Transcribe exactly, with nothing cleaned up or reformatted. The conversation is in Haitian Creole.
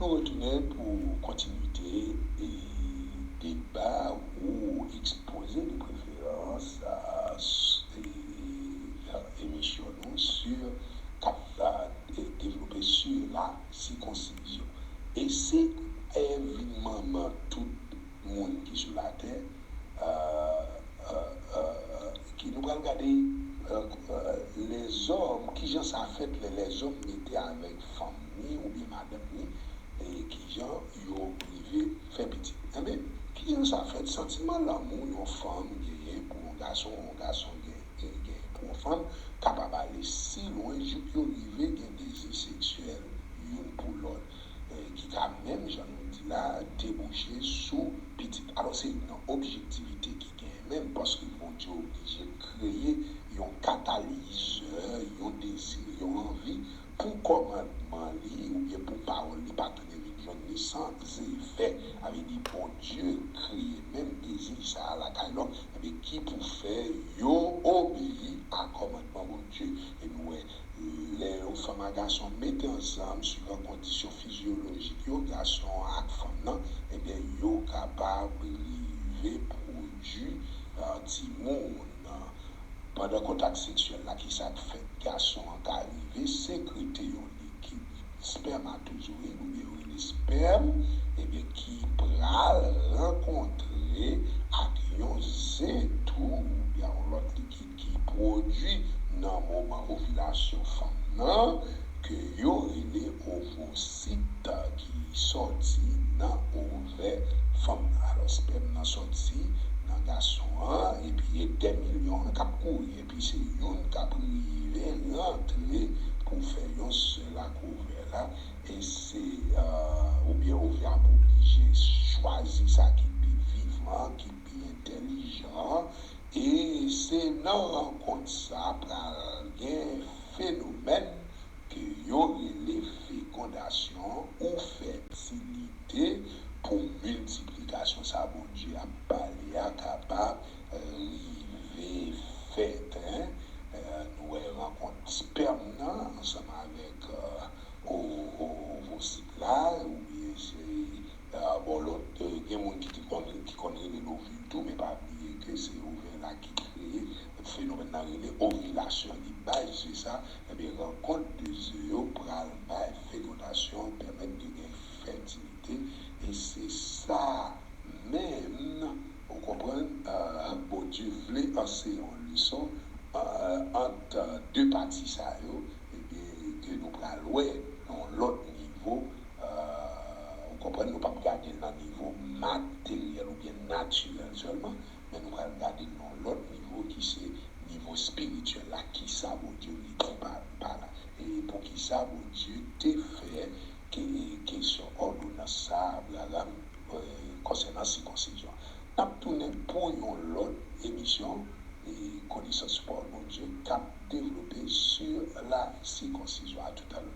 Nou retounen pou kontinite e deba ou ekspoze de preferans a s- e, emisyon nou sur k ap e, devlope sur la sikonsizyon. E si Èv vin manman tout moun ki sou latè, euh, euh, euh, ki nou pral gade euh, euh, lèzòm, kijan sa fèt lè lèzòm mete avèk fanm li oubyen madanm li, e kijan yo rive fè pitit. Enben, kijan sa fèt? Santiman lanmou yon fanm genyen pou yon gason, yon gason genyen, genyen pou yon fanm, kapab ale si lwen jouk yo rive gen dezi seksyèl youn pou lòt, e ki ka menm, jan nou di la, debouche sou pitit. Alò, se youn nan objektivite ki genyen menm, paske Bondye oblije kreye yon katalizè, yon dezi, yon anvi pou kòmandman li oubyen pou pawòl li pa tounen vin jwenn li san efè. Sa vle di, Bondye kreye menm dezi sa a lakay lòm, enben, ki pou fè yo obeyi a kòmandman Bondye. E nou wè, lè yon fanm ak gason mete ansanm, suivan kondisyon fizyolojik yo, gason an ak fanm nan, ebyen, yo kapab rive pwodui euh, timoun. Pandan kontak seksyèl la, ki sa k fèt? Gason an ka rive sekrete yon likid, spèmatozoyid, oubyen yo rele spèm, ebyen, ki pral rankontre ak yon zen tou, oubyen yon lòt likid ki pwodui nan moman ovilasyon fanm nan, ke yo rele ovosit, ki sòti nan ovè fanm nan. Alò, spèm nan sòti nan gason an, epi e dè milyon an k ap kouri, epi se youn k ap rive rantre pou fè yon sèl ak ovè la, e se, euh, oubyen ovè a oblije chwazi sa ki pi vivan, ki pi entèlijan, e se nan rankont sa pral gen fenomèn ke yo rele fekondasyon ou fètilite pou miltiplikasyon sa Bondye ap pale a kapab rive fèt. En, euh, nou wè rankont spèm nan ansanm avèk euh, o- o- ovosit la, oubyen se euh, bon, lòt, euh, gen moun ki te konn ki konn rele l ovil tou, men pa bliye ke se ovè la ki kreye, fenomèn nan rele ovilasyon, li bay ze sa, enben, rankont de ze yo pral bay fekondasyon, pèmèt de gen fètilite, e se sa menm, ou konprann, euh, Bondye vle anseye yon leson euh, ant euh, de pati sa yo, ebyen, ke nou pral wè nan yon lòt nivo, euh, ou konprann, nou p ap gade l nan nivo materyèl oubyen natirèl sèlman, men nou pral gade l nan yon lòt nivo ki se nivo espirityèl la, kisa Bondye vle di pa, pa la. E poukisa Bondye te fè ke kesyon òdonans sa a, Abraram, euh, konsènan sikonsizyon. N ap tounen pou yon lòt emisyon, e konesans pawòl Bondye k ap devlope sur la sikonsizyon. A toutalè.